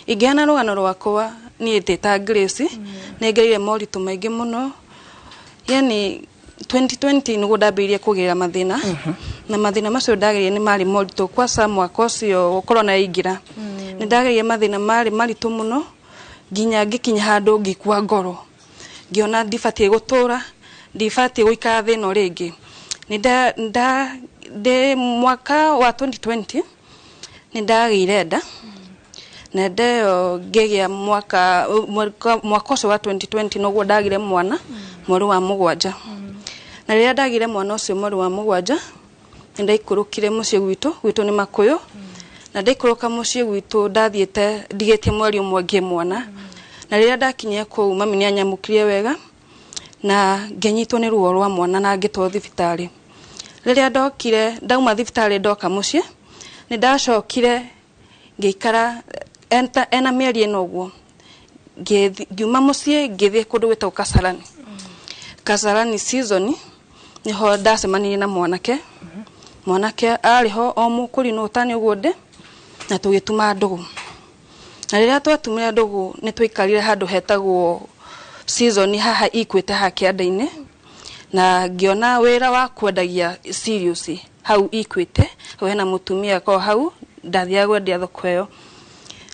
Ingĩheana rũgano rwakwa niĩ ndĩ ta Grace, nĩ ngereire moritũ maingĩ mũno. Yani 2020 nĩguo ndambĩrĩirie kũgĩra mathĩna, na mathĩna macio ndagereire nĩ marĩ moritũ, kwaca mwaka ũcio corona yaingĩra. Nĩ ndagereire mathĩna marĩ maritũ mũno nginya ngĩkinya handũ ngĩkua ngoro, ngĩona ndibatiĩ gũtũra, ndibatiĩ gũikara thĩ ĩno rĩngĩ. Nĩ nda nda ndĩ mwaka wa 2020 nĩ ndagĩire nda, na nda ĩyo ngĩgĩa mwaka ũcio wa 2020 noguo ndagire mwana mweri wa 7. Na rĩrĩa ndagire mwana ũcio mweri wa 7, nĩ ndaikũrũkire mũciĩ gwitũ. Gwitũ nĩ Makũyũ, na ndaikũrũka mũciĩ gwitũ ndathiĩte ndigĩtie mweri 1 ngĩe mwana. Na rĩrĩa ndakinyire kũu, mami nĩ anyamũkĩrie wega na ngĩnyitwo nĩ ruo rwa mwana na ngĩtwarwo thibitarĩ. Rĩrĩa ndokire, ndauma thibitarĩ ndoka mũciĩ, nĩ ndacokire ngĩikara ena mĩeri 4 ũguo. Ngiuma mũciĩ ngĩthiĩ kũndũ gwĩtagwo Kasarani. Kasarani season niho ndacemanirie na mwanake. Mwanake arĩ ho o mũkũrinũ ũtani ũguo ndĩ, na tũgĩtuma ndũgũ. Na rĩrĩa twatumire ndũgũ nĩ twaikarire handũ hetagwo season haha Equity haha kĩanda-inĩ, na ngĩona wĩra wa kwendagia cereals hau Equity. Hau hena mũtumia ko hau, ndathiaga kwendia thoko ĩyo.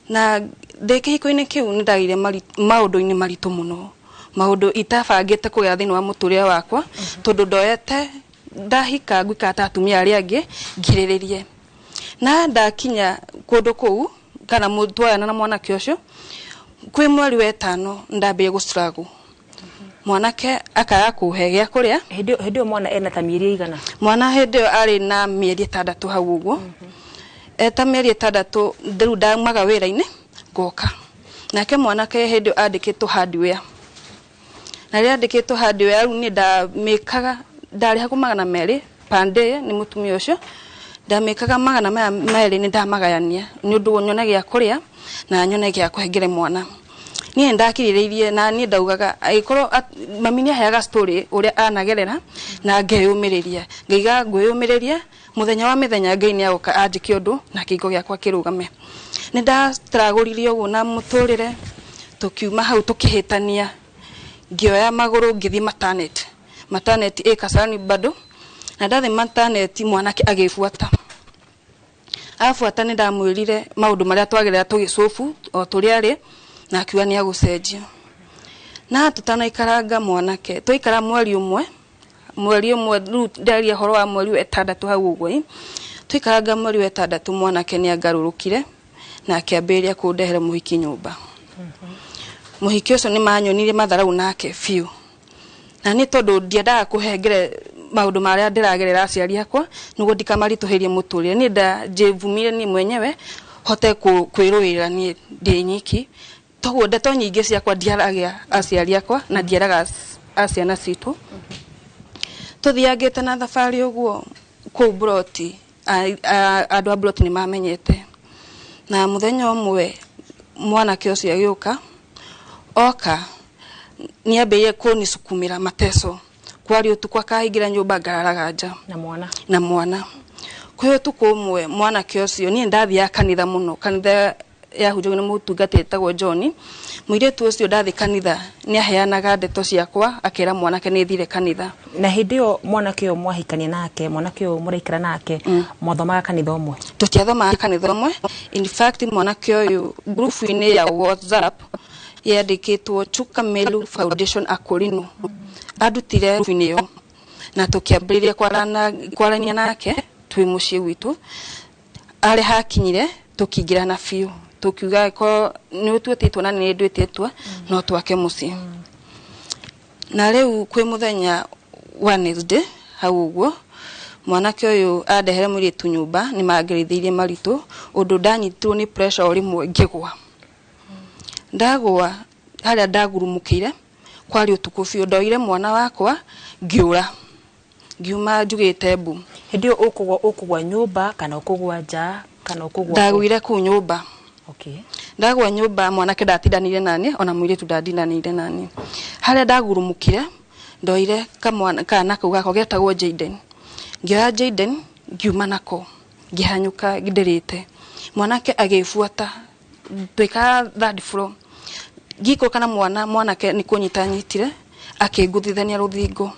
Na ndĩ kĩhiko-inĩ kĩu nĩ ndagĩire maũndũ-inĩ maritũ mũno, maũndũ itabangĩte kũgera thĩinĩ wa mũtũrĩre wakwa, tondũ ndoete ndahika ngũikara ta atumia arĩa angĩ ngirĩrĩrie. Na ndakinya kũndũ kũu kana twoyana na mwanake ũcio, kwĩ mweri wa 5 ndambĩrĩria gũ struggle. Mwanake akaga kũhe gĩa kũrĩa. Hĩndĩ ĩyo mwana ena ta mĩeri ĩigana? Mwana hĩndĩ ĩyo arĩ na mĩeri 6 hau ũguo. Eta mĩeri 6 rĩu ndaumaga wĩra-inĩ ngoka. Nake mwanake hĩndĩ ĩyo andĩkĩtwo hardware. Na rĩrĩa andĩkĩtwo hardware rĩu niĩ ndamĩkaga, ndarĩhagwo 200 per day nĩ mũtumia ũcio. Ndamĩkaga 200 nĩ ndamagayania nĩ ũndũ nyone gĩa kũrĩa na nyone gĩa kũhengere mwana. Niĩ ndakirĩrĩirie na niĩ ndaugaga angĩkorwo mami nĩ aheaga story ũrĩa anagerera na ngeyũmĩrĩria, ngaiga ngwĩyũmĩrĩria mũthenya wa mĩthenya Ngai nĩ agoka anjĩke ũndũ na kĩhingo gĩakwa kĩrũgame. Nĩ ndastragũririe ũguo na mũtũrĩre, tũkiuma hau tũkĩhĩtania, ngĩoya magũrũ ngĩthiĩ maternity. Maternity ĩ Kasarani bado, na ndathiĩ maternity mwanake agĩbuata. Abuata nĩ ndamwĩrire maũndũ marĩa twagerera tũgĩcũbu o tũrĩa arĩ, na akiuga nĩ agũcenjia. Na tũtanaikaranga mwanake, twaikara mweri 1, mweri 1 rĩu ndaria ũhoro wa mweri wa 6 hau ũguo ĩ, twaikaranga mweri wa 6 mwanake nĩ angarũrũkire na akĩambĩrĩria kũndehera mũhiki nyũmba. Mũhiki ũcio nĩ manyonirie matharau nake biũ. Na nĩ tondũ ndiendaga kũhengere maũndũ marĩa ndĩragerera aciari akwa nĩguo ndikamaritũhĩrie mũtũrĩre. Niĩ ndanjĩvumire niĩ mwenyewe hote kwĩrũĩrĩra niĩ ndĩ nyiki. Toguo ndeto nyingĩ ciakwa ndiaragia aciari akwa na ndieraga ciana citũ. Tũthiangĩte na thabarĩ ũguo kũu Mburoti, andũ a Mburoti nĩ mamenyete. Na mũthenya ũmwe mwanake ũcio agĩũka, oka nĩ ambĩrĩirie kũnisukumĩra mateso. Kwarĩ ũtukũ akahingĩra nyũmba ngararaga nja. Na mwana. Na mwana. Kwĩ ũtukũ ũmwe mwanake ũcio, niĩ ndathiaga kanitha mũno, kanitha yahunjagio nĩ mũtungata etagwo John. Mũirĩtu ũcio ndathiĩ kanitha nĩ aheanaga ndeto ciakwa akera mwanake nĩ thire kanitha. Na hĩndĩ ĩyo mwanake ũyũ mwahikania nake, mwanake ũyũ mũraikara nake, mwathomaga kanitha ũmwe? Tũtiathomaga kanitha ũmwe. In fact mwanake ũyũ group-inĩ ya WhatsApp yandĩkĩtwo Chuka Meru Foundation Akorino. Andutire group-inĩ ĩyo na tũkĩambĩrĩria kwarania nake twĩ mũciĩ gwitũ. Arĩ hakinyire tũkĩingĩrana biũ, tũkiuga ko nĩ ũtuĩte itua na nĩ nduĩte itua, no twake mũciĩ. Na rĩu kwĩ mũthenya Wednesday hau ũguo mwanake ũyũ andehere mũirĩtu nyũmba, nĩ mangerithĩirie maritũ ũndũ ndanyitirwo nĩ pressure o rĩmwe ngĩgwa. Ndagwa harĩa ndagurumũkĩire kwarĩ ũtukũ biũ, ndoire mwana wakwa ngĩũra, ngiuma njugĩte mbu. Hĩndĩ ĩyo ũkũgwa nyũmba kana ũkũgwa nja kana ũkũgwa kũ? Ndagũire kũu nyũmba. Ndagwa nyũmba mwanake ndatindanĩire nani, ona mũirĩtu ndatindanĩire nani. Harĩa ndagurumũkire ndoire kamwana kana kau gakwa getagwo Jaden. Ngĩoya Jaden ngiuma nako, ngĩhanyũka ndĩrĩte. Mwanake agĩbuata Twĩkaga third floor, ngĩikũrũka na mwana, mwanake nĩ kũnyita anyitire, akĩngũthithania rũthingo.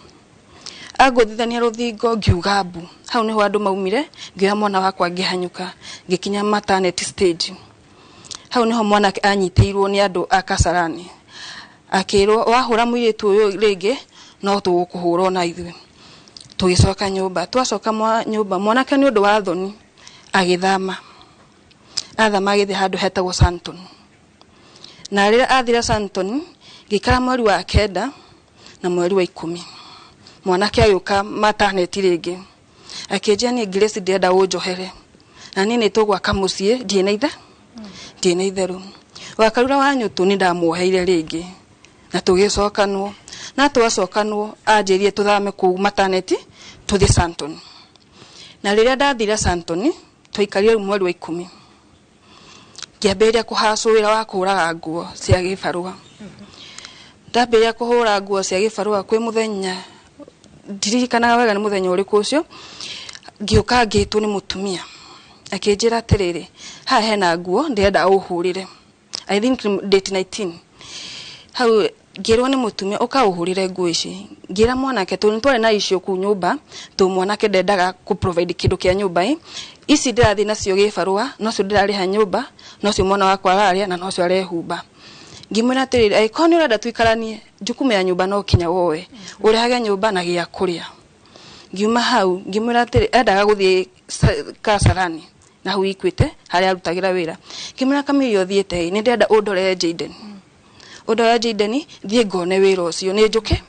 Angũthithania rũthingo, ngiuga mbu. Hau nĩho andũ maumire. Ngĩoya mwana wakwa, ngĩhanyũka, ngĩkinya maternity stage. Hau nĩho mwanake anyitĩirwo nĩ andũ a Kasarani, akĩrwo, "Wahũra mũirĩtu ũyũ rĩngĩ, no tũgũkũhũra ona ithuĩ." Tũgĩcoka nyũmba. Twacoka nyũmba, mwanake nĩ ũndũ wa thoni agĩthama. Athama agĩthiĩ handũ hetagwo Santon. Na rĩrĩa athire Santon, ngĩikara mweri wa 9 na mweri wa 10, mwanake agĩũka maternity rĩngĩ, akĩnjia, "Niĩ Grace, ndĩrenda ũnjohere na niĩ nĩ tũgwaka mũciĩ, ndirĩ na ithe, ndirĩ na itherũ." Wakarura wa nyũtũ, nĩ ndamuoheire rĩngĩ na tũgĩcokanwo. Na twacokanwo, anjĩrire tũthame kũu maternity tũthiĩ Santon. Na rĩrĩa ndathire Santon, twaikarire rĩu mweri wa 10, ngĩambĩrĩria kũhacwo wĩra wa kũhũraga nguo cia gĩbarũa. Ndambĩrĩria kũhũra nguo cia gĩbarũa, kwĩ mũthenya, ndiririkanaga wega nĩ mũthenya ũrĩkũ ũcio, ngĩũka ngĩtwo nĩ mũtumia, akĩnjĩra atĩrĩrĩ, "Haha hena nguo ndĩrenda ũhũrĩre." I think date 19 hau, ngĩrwo nĩ mũtumia, "Ũka ũhũrĩre nguo ici." Ngĩra mwanake, tondũ nĩ twarĩ na icio kũu nyũmba, tondũ mwanake ndendaga kũ provide kĩndũ kĩa nyũmba ĩ. Ici ndĩrathiĩ nacio gĩbarũa, nocio ndĩrarĩha nyũmba, nocio mwana wakwa ararĩa, na nocio arehumba. Ngĩmwĩra atĩrĩrĩ, "Angĩkorwo nĩ ũrenda tũikaranie, jukumu ya nyũmba no kinya woe, ũrehage nyũmba na gĩa kũrĩa." Ngiuma hau, ngĩmwĩra atĩrĩ, endaga gũthiĩ Kasarani na hau Equity harĩa arutagĩra wĩra. Ngĩmwĩra, "Kamĩiria ũthiĩte ĩ, nĩ ndĩrenda ũndorere Jaden, ũndorere Jaden, thiĩ ngone wĩra ũcio, nĩ njũke,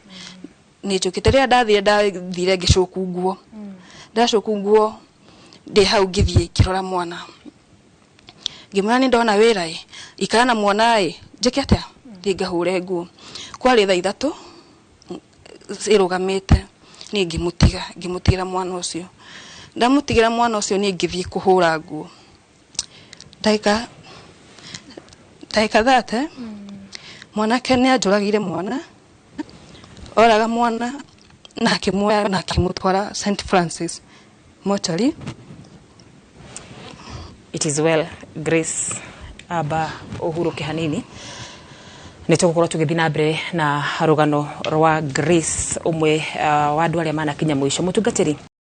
nĩ njũkĩte." Rĩrĩa ndathire, ndathire ngĩcoku nguo, ndacoku nguo ndĩ hau, ngĩthiĩ ngĩrora mwana, ngĩmwĩra, "Nĩ ndona wĩra ĩ, ikara na mwana ĩ, njĩke atĩa? Thiĩ ngahũre nguo." Kwarĩ thaa 3 ĩrũgamĩte. Niĩ ngĩmũtiga, ngĩmũtigĩra mwana ũcio. Ndamũtigĩra mwana ũcio, niĩ ngĩthiĩ kũhũra nguo. Ndagĩka 30, mwanake nĩ anjũragĩire mwana. Oraga mwana na akĩmuoya na akĩmũtwara St Francis Mortuary. It is well, Grace. Amba ũhurũke hanini, nĩ tũgũkorwo tũgĩthiĩ na mbere na rũgano rwa Grace, ũmwe wa andũ arĩa manakinya mũico. Mũtungatĩri.